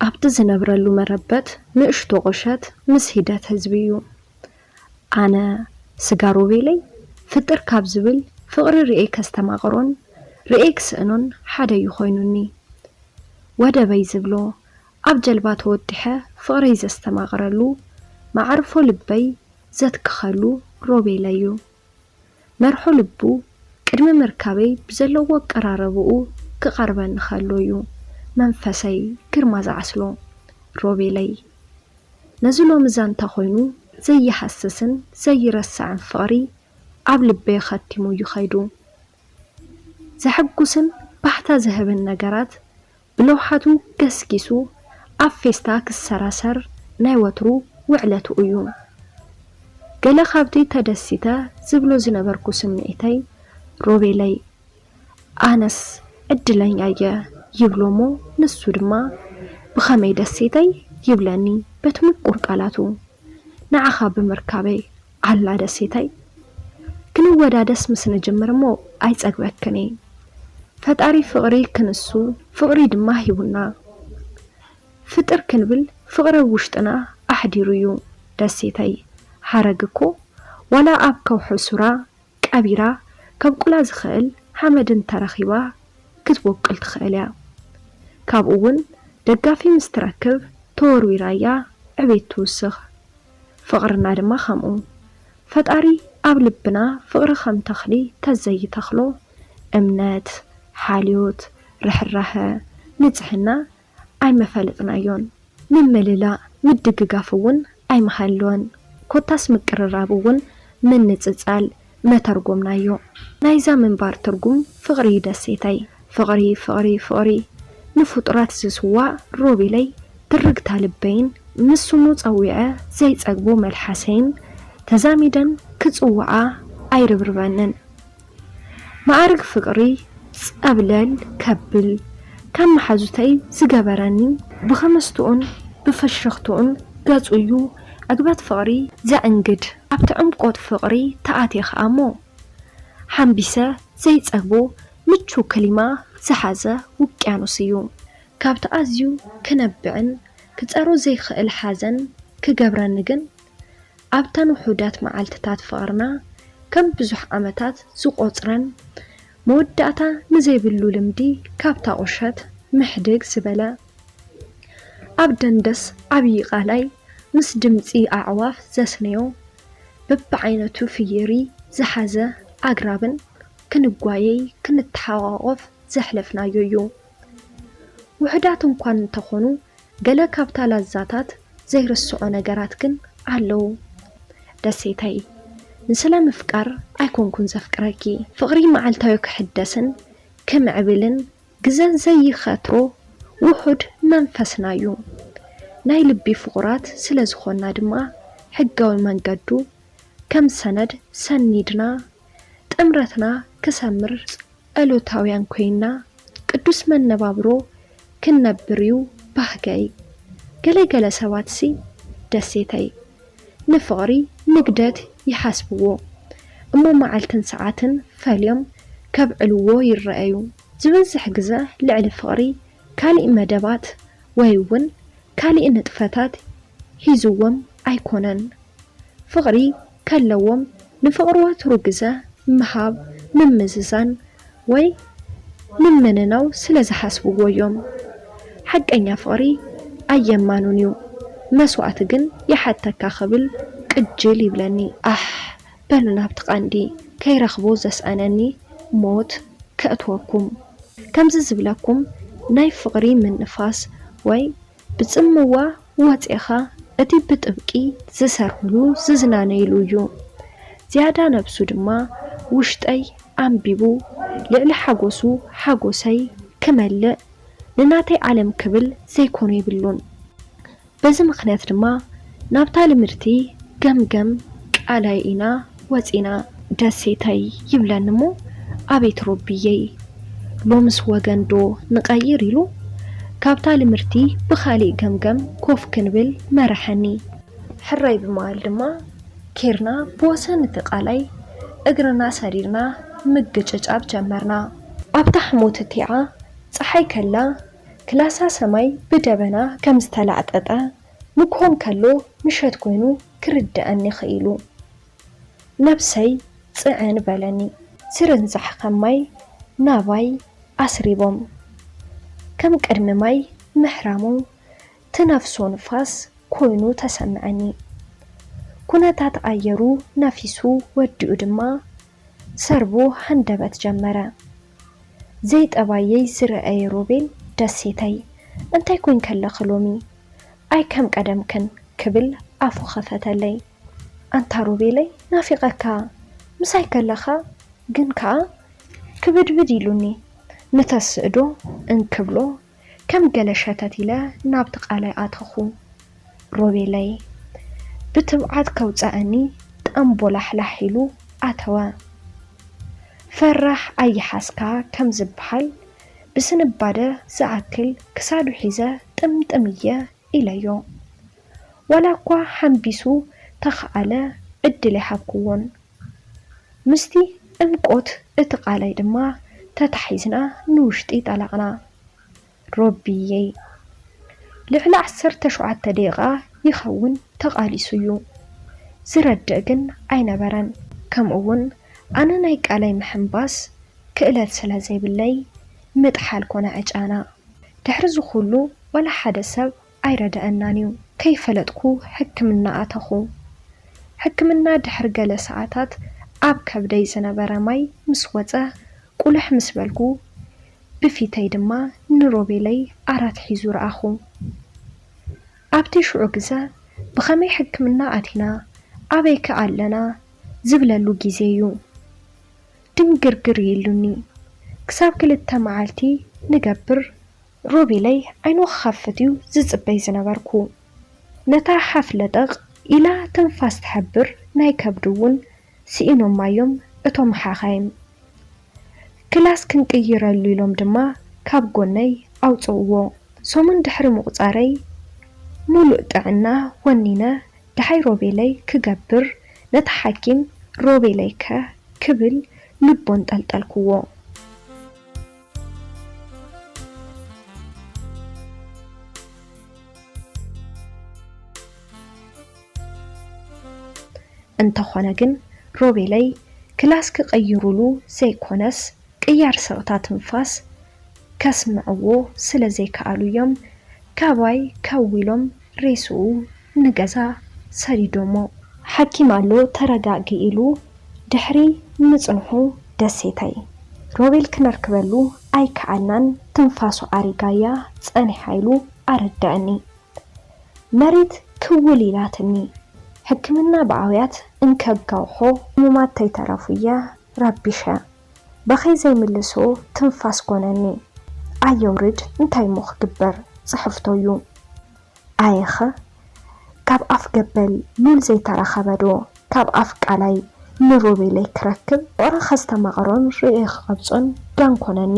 ኣብቲ ዝነብረሉ መረበት ንእሽቶ ቁሸት ምስ ሂደት ህዝቢ እዩ። ኣነ ስጋ ሮቤለይ ፍጥር ካብ ዝብል ፍቕሪ ርእየ ከስተማቕሮን ርእየ ክስእኖን ሓደ እዩ ኮይኑኒ። ወደበይ ዝብሎ ኣብ ጀልባ ተወጢሐ ፍቕረይ ዘስተማቕረሉ መዓርፎ ልበይ ዘትክኸሉ ሮቤለይ እዩ። መርሖ ልቡ ቅድሚ ምርካበይ ብዘለዎ ኣቀራረብኡ ክቐርበኒ ከሎ እዩ መንፈሰይ ግርማ ዝዓስሎ። ሮቤለይ ነዚ ሎሚ ዛንታ ኮይኑ ዘይሃስስን ዘይረሳዕን ፍቕሪ ኣብ ልበይ ኸቲሙ እዩ ኸይዱ። ዘሐጉስን ባህታ ዝህብን ነገራት ብለውሓቱ ገስጊሱ ኣብ ፌስታ ክሰራሰር ናይ ወትሩ ውዕለቱ እዩ። ገለ ካብቲ ተደሲተ ዝብሎ ዝነበርኩ ስምዒተይ ሮቤለይ ኣነስ ዕድለኛ እየ ይብሎ እሞ ንሱ ድማ ብኸመይ ደሴተይ ይብለኒ በቲ ምቁር ቃላቱ። ንዓኻ ብምርካበይ ኣላ ደሴተይ። ክንወዳደስ ምስ ንጅምር እሞ ኣይጸግበክን እየ። ፈጣሪ ፍቕሪ ክንሱ ፍቕሪ ድማ ሂቡና። ፍጥር ክንብል ፍቕሪ ኣብ ውሽጥና ኣሕዲሩ እዩ ደሴተይ። ሓረግ እኮ ዋላ ኣብ ከውሒ ሱራ ቀቢራ ከብቁላ ዝኽእል ሓመድ እንተረኺባ ክትቦቅል ትኽእል እያ። ካብኡ እውን ደጋፊ ምስ ትረክብ ተወርዊራ እያ ዕቤት ትውስኽ። ፍቕርና ድማ ከምኡ። ፈጣሪ ኣብ ልብና ፍቕሪ ከም ተኽሊ ተዘይተኽሎ እምነት፣ ሓልዮት፣ ርሕራሀ፣ ንጽህና ኣይመፈለጥናዮን። ምምልላእ፣ ምድግጋፍ እውን ኣይምሃለወን። ኮታስ ምቅርራብ እውን ምንጽጻል መተርጎምናዮ። ናይዛ ምንባር ትርጉም ፍቕሪ ደሴተይ። ፍቕሪ፣ ፍቕሪ፣ ፍቕሪ ንፍጡራት ዝስዋእ ሮቤለይ ትርግታ ልበይን ምስ ስሙ ጸዊዐ ዘይጸግቦ መልሓሰይን ተዛሚደን ክጽውዓ ኣይርብርበንን። መዓርግ ፍቕሪ ጸብለል ከብል ካብ መሓዙተይ ዝገበረኒ ብኽምስትኡን ብፍሽኽትኡን ገጹ እዩ ዕግበት ፍቕሪ ዘዕንግድ። ኣብቲ ዕምቆት ፍቕሪ ተኣትየ ኸኣ እሞ ሓምቢሰ ዘይጸግቦ ምቹው ክሊማ ዝሓዘ ውቅያኖስ እዩ። ካብቲ ኣዝዩ ክነብዕን ክጸሮ ዘይክእል ሓዘን ክገብረኒ ግን ኣብተን ውሑዳት መዓልትታት ፍቕርና ከም ብዙሕ ዓመታት ዝቖጽረን መወዳእታ ንዘይብሉ ልምዲ ካብታ ቁሸት ምሕድግ ዝበለ ኣብ ደንደስ ዓብዪ ቃላይ ምስ ድምጺ ኣዕዋፍ ዘስነዮ በብዓይነቱ ፍየሪ ዝሓዘ ኣግራብን ክንጓየይ ክንተሓቋቖፍ ዘሕለፍናዮ እዩ። ውሑዳት እንኳን እንተኾኑ ገለ ካብታ ላዛታት ዘይርስዖ ነገራት ግን ኣለዉ። ደሴተይ፣ ንስለ ምፍቃር ኣይኮንኩን ዘፍቅረኪ። ፍቕሪ መዓልታዊ ክሕደስን ክምዕብልን ግዘ ዘይኸትሮ ውሑድ መንፈስና እዩ። ናይ ልቢ ፍቑራት ስለ ዝኾንና ድማ ሕጋዊ መንገዱ ከም ሰነድ ሰኒድና ጥምረትና ክሰምር ጸሎታውያን ኮይንና ቅዱስ መነባብሮ ክንነብር እዩ ባህገይ። ገለ ገለ ሰባትሲ ደሴተይ ንፍቕሪ ንግደት ይሓስብዎ እሞ መዓልትን ሰዓትን ፈልዮም ከብዕልዎ ይረኣዩ። ዝበዝሕ ግዘ ልዕሊ ፍቕሪ ካሊእ መደባት ወይ እውን ካሊእ ንጥፈታት ሒዝዎም ኣይኮነን። ፍቕሪ ከለዎም ንፍቕሪ ወትሩ ግዘ ምሃብ፣ ምምዝዛን ወይ ምምንናው ስለ ዝሓስብዎ እዮም። ሓቀኛ ፍቕሪ ኣየማኑን እዩ፣ መስዋእቲ ግን ይሓተካ ክብል ቅጅል ይብለኒ። ኣሕ በሉ ናብቲ ቀንዲ ከይረኽቦ ዘስኣነኒ ሞት ከእትወኩም። ከምዚ ዝብለኩም ናይ ፍቕሪ ምንፋስ ወይ ብጽምዋ ወጺኻ እቲ ብጥብቂ ዝሰርሕሉ ዝዝናነይሉ እዩ። ዝያዳ ነብሱ ድማ ውሽጠይ ኣንቢቡ ልዕሊ ሓጎሱ ሓጎሰይ ክመልእ ንናተይ ዓለም ክብል ዘይኮነ ይብሉን። በዚ ምኽንያት ድማ ናብታ ልምድቲ ገምገም ቃላይ ኢና ወጺና። ደሴተይ ይብለኒ እሞ ኣቤት ሮቢየይ ሎምስ ወገን ዶ ንቐይር ኢሉ ካብታ ልምድቲ ብኻሊእ ገምገም ኮፍ ክንብል መረሐኒ። ሕራይ ብምባል ድማ ኬርና ብወሰን እቲ ቃላይ እግርና ሰዲድና ምግጭጫብ ጀመርና። ኣብታ ሕሞት እቲኣ ጸሓይ ከላ ክላሳ ሰማይ ብደበና ከም ዝተላዕጠጠ ንግሆ እንከሎ ምሸት ኮይኑ ክርድኣኒ ክኢሉ። ነብሰይ ጽዕን በለኒ። ዝርንዛሕ ከም ማይ ናባይ ኣስሪቦም። ከም ቅድሚ ማይ ምሕራሙ ትነፍሶ ንፋስ ኮይኑ ተሰምዐኒ። ኩነታት ኣየሩ ነፊሱ ወዲኡ ድማ ሰርቡ ሃንደበት ጀመረ። ዘይጠባየይ ዝረኣየ ሮቤል፣ ደሴተይ፣ እንታይ ኮይንኪ ኣለኺ ሎሚ? ኣይ ከም ቀደምክን፣ ክብል ኣፉ ኸፈተለይ። ኣንታ ሮቤለይ ናፊቐካ፣ ምሳይ ከለኻ ግን ከኣ ክብድብድ ኢሉኒ። ንተስእዶ እንክብሎ ከም ገለ ሸተት ኢለ ናብቲ ቃላይ ኣተኹ። ሮቤለይ፣ ብትብዓት ከውጸኣኒ ጠምቦላሕላሕ ኢሉ ኣተወ። ፈራሕ ኣይሓዝካ ከም ዝበሃል ብስንባደ ዝኣክል ክሳዱ ሒዘ ጥምጥም እየ ኢለዮ። ዋላ እኳ ሓምቢሱ ተኸኣለ ዕድል ኣይሃብክዎን። ምስቲ ዕምቆት እቲ ቃላይ ድማ ተታሒዝና ንውሽጢ ጠለቕና። ሮቢየይ፣ ልዕሊ ዓሰርተ ሸውዓተ ደቂቓ ይኸውን ተቓሊሱ እዩ። ዝረድእ ግን ኣይነበረን። ከምኡ'ውን ኣነ ናይ ቃላይ ምሕንባስ ክእለት ስለ ዘይብለይ ምጥሓል ኮነ ዕጫና። ድሕሪ እዚ ኩሉ ዋላ ሓደ ሰብ ኣይረደኣናን እዩ። ከይፈለጥኩ ሕክምና ኣተኹ። ሕክምና ድሕሪ ገለ ሰዓታት ኣብ ከብደይ ዝነበረ ማይ ምስ ወጸ፣ ቁልሕ ምስ በልኩ፣ ብፊተይ ድማ ንሮቤለይ ዓራት ሒዙ ረኣኹ። ኣብቲ ሽዑ ግዘ ብኸመይ ሕክምና ኣቲና፣ ኣበይከ ኣለና ዝብለሉ ግዜ እዩ። ድንግርግር ኢሉኒ። ክሳብ ክልተ መዓልቲ ንገብር ሮቤለይ ዓይኑ ክኸፍት እዩ ዝጽበይ ዝነበርኩ። ነታ ሓፍ ለጠቕ ኢላ ትንፋስ ትሕብር ናይ ከብዱ እውን ስኢኖማ እዮም እቶም ሓኻይም። ክላስ ክንቅይረሉ ኢሎም ድማ ካብ ጎነይ ኣውጽእዎ። ሰሙን ድሕሪ ምቑጻረይ፣ ምሉእ ጥዕና ወኒነ፣ ደሃይ ሮቤለይ ክገብር፣ ነታ ሓኪም፣ ሮቤለይከ ክብል ልቡ ኣንጠልጠልክዎ። እንተኾነ ግን፣ ሮቤለይ ክላስ ክቕይሩሉ ዘይኮነስ፣ ቅያር ስቕታ ትንፋስ ከስምዕዎ ስለ ዘይከኣሉ እዮም ካባይ ከዊሎም ሬስኡ ንገዛ ሰዲዶሞ። ሓኪም ኣሎ ተረጋግኢ ኢሉ ድሕሪ ምጽንሑ፣ ደሴተይ፣ ሮቤል ክነርክበሉ ኣይከኣልናን፣ ትንፋሱ ኣሪጋያ ጸኒሓ ኢሉ ኣረደኣኒ። መሬት ክውል ኢላትኒ። ሕክምና ብኣውያት እንከጋውሖ ሕሙማት ተይተረፉ እየ ረቢሸ። በኸይ ዘይምልሶ ትንፋስ ኮነኒ። ኣየውርድ እንታይ እሞ ክግበር፣ ጽሕፍቶ እዩ። ኣየኸ ካብ ኣፍ ገበል ሉል ዘይተረኸበ ዶ ካብ ኣፍ ቃላይ ንሮቤለይ ክረክብ? ፍቕሪ ከስተማቕሮን ርእየ ክቐብጾን ዳን ኮነኒ።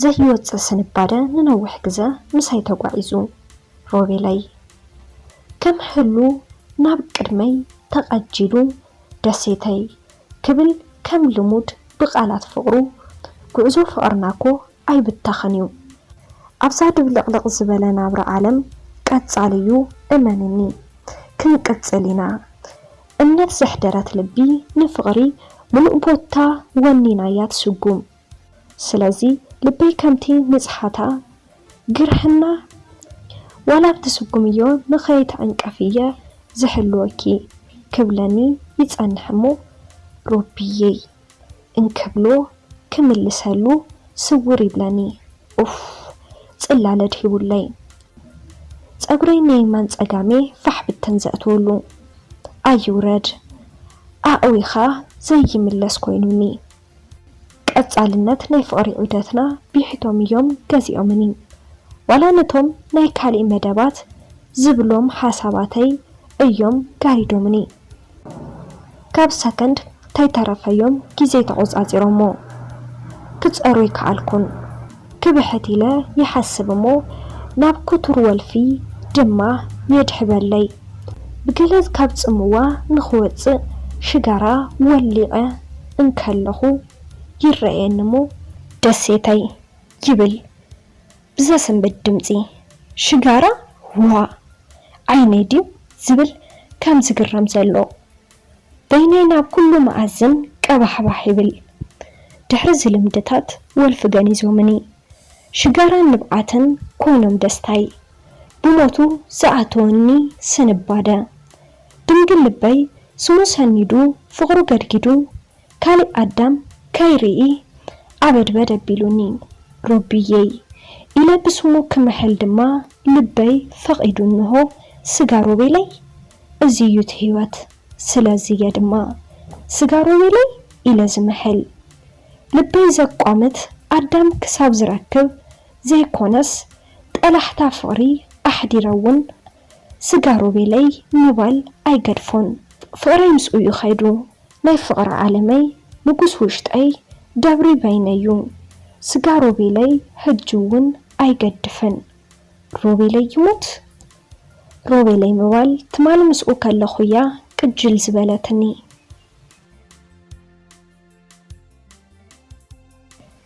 ዘይወጽእ ስንባደ ንነዊሕ ግዘ ምሳይ ተጓዒዙ። ሮቤለይ፣ ከም ህሉ ናብ ቅድመይ ተቐጂሉ፣ ደሴተይ ክብል ከም ልሙድ ብቓላት ፍቕሩ፣ ጉዕዞ ፍቕርና እኮ ኣይብተኽን እዩ። ኣብዛ ድብልቕልቕ ዝበለ ናብራ ዓለም ቀጻሊ እዩ፣ እመንኒ፣ ክንቅጽል ኢና። እምነት ዘሕደረት ልቢ ንፍቕሪ ምሉእ ቦታ ወኒና እያ ትስጉም። ስለዚ ልበይ ከምቲ ንጽሓታ ግርህና ዋላ ብትስጉምዮ ንኸይትዕንቀፍየ ዝሕልወኪ ክብለኒ ይጸንሕ እሞ፣ ሮቢየይ እንክብሎ ክምልሰሉ ስውር ይብለኒ። ኡፍ፣ ጽላለ ድሂቡለይ። ጸጉረይ ንየማን ጸጋሜ ፋሕ ብትን ዘእትወሉ። ኣይውረድ፣ ኣእዊኻ ዘይምለስ ኮይኑኒ። ቀጻልነት ናይ ፍቕሪ ዑደትና ቢሒቶም እዮም ገዚኦምኒ። ዋላ ነቶም ናይ ካሊእ መደባት ዝብሎም ሓሳባተይ እዮም ጋሪዶምኒ። ካብ ሰከንድ ተይተረፈዮም ግዜ ተቖጻጺሮሞ። ክጸሩ ኣይከኣልኩን። ክብሕት ኢለ ይሓስብ እሞ ናብ ክቱር ወልፊ ድማ የድሕበለይ። ብገለ ካብ ጽምዋ ንኽወጽእ ሽጋራ ወሊዐ እንከለኹ ይረኣየኒ እሞ፣ ደሴተይ ይብል። ብዘሰንብድ ድምጺ፣ "ሽጋራ? ዋ! ዓይነይ ድዩ?" ዝብል ከም ዝግረም ዘሎ። በይነይ ናብ ኩሉ መኣዝን ቀባሕባሕ ይብል። ድሕሪ እዚ ልምድታት ወልፊ ገኒዞምኒ። ሽጋራን ንብዓትን ኮይኖም ደስታይ። ብሞቱ ዝኣተወኒ ስንባደ። ድንግል ልበይ ስሙ ሰኒዱ ፍቕሩ ገድጊዱ ካልእ ኣዳም ከይርኢ ኣበድበድ ኣቢሉኒ። ሮቢየይ ኢለ ብስሙ ክምሕል ድማ ልበይ ፈቒዱ እንሆ ስጋ ሮቤለይ እዚ እዩ እቲ ህይወት። ስለዚ እየ ድማ ስጋ ሮቤለይ ኢለ ዝምሕል። ልበይ ዘቋምት ኣዳም ክሳብ ዝረክብ ዘይኮነስ ጠላሕታ ፍቕሪ ኣሕዲረ እውን ስጋ ሮቤለይ ምባል ኣይገድፎን። ፍቕረይ ምስኡ እዩ ኸይዱ። ናይ ፍቕሪ ዓለመይ ንጉስ ውሽጠይ ደብሪ በይነይ እዩ። ስጋ ሮቤለይ ሕጂ እውን ኣይገድፍን። ሮቤለይ ይሙት ሮቤለይ ምባል ትማሊ ምስኡ ከለኹ እያ ቅጅል ዝበለትኒ።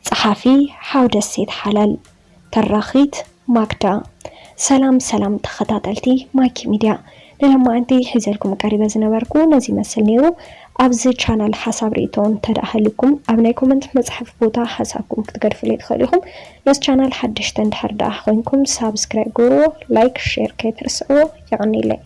ጸሓፊ ሓው ደሴት ሓላል፣ ተራኺት ማክዳ። ሰላም ሰላም ተኸታተልቲ ማኪ ሚድያ፣ ንሎማዓንቲ ሒዘልኩም ቀሪበ ዝነበርኩ ነዚ ይመስል ነይሩ። ኣብዚ ቻናል ሓሳብ ርእይቶ እንተ ደኣ ሃልዩኩም ኣብ ናይ ኮመንት መጽሓፊ ቦታ ሓሳብኩም ክትገድፉለይ ትኽእሉ ኢኹም። ነዚ ቻናል ሓደሽቲ እንድሕር ደኣ ኮይንኩም ሳብስክራይብ ግብርዎ፣ ላይክ፣ ሼር ከይትርስዕዎ። የቐንየለይ።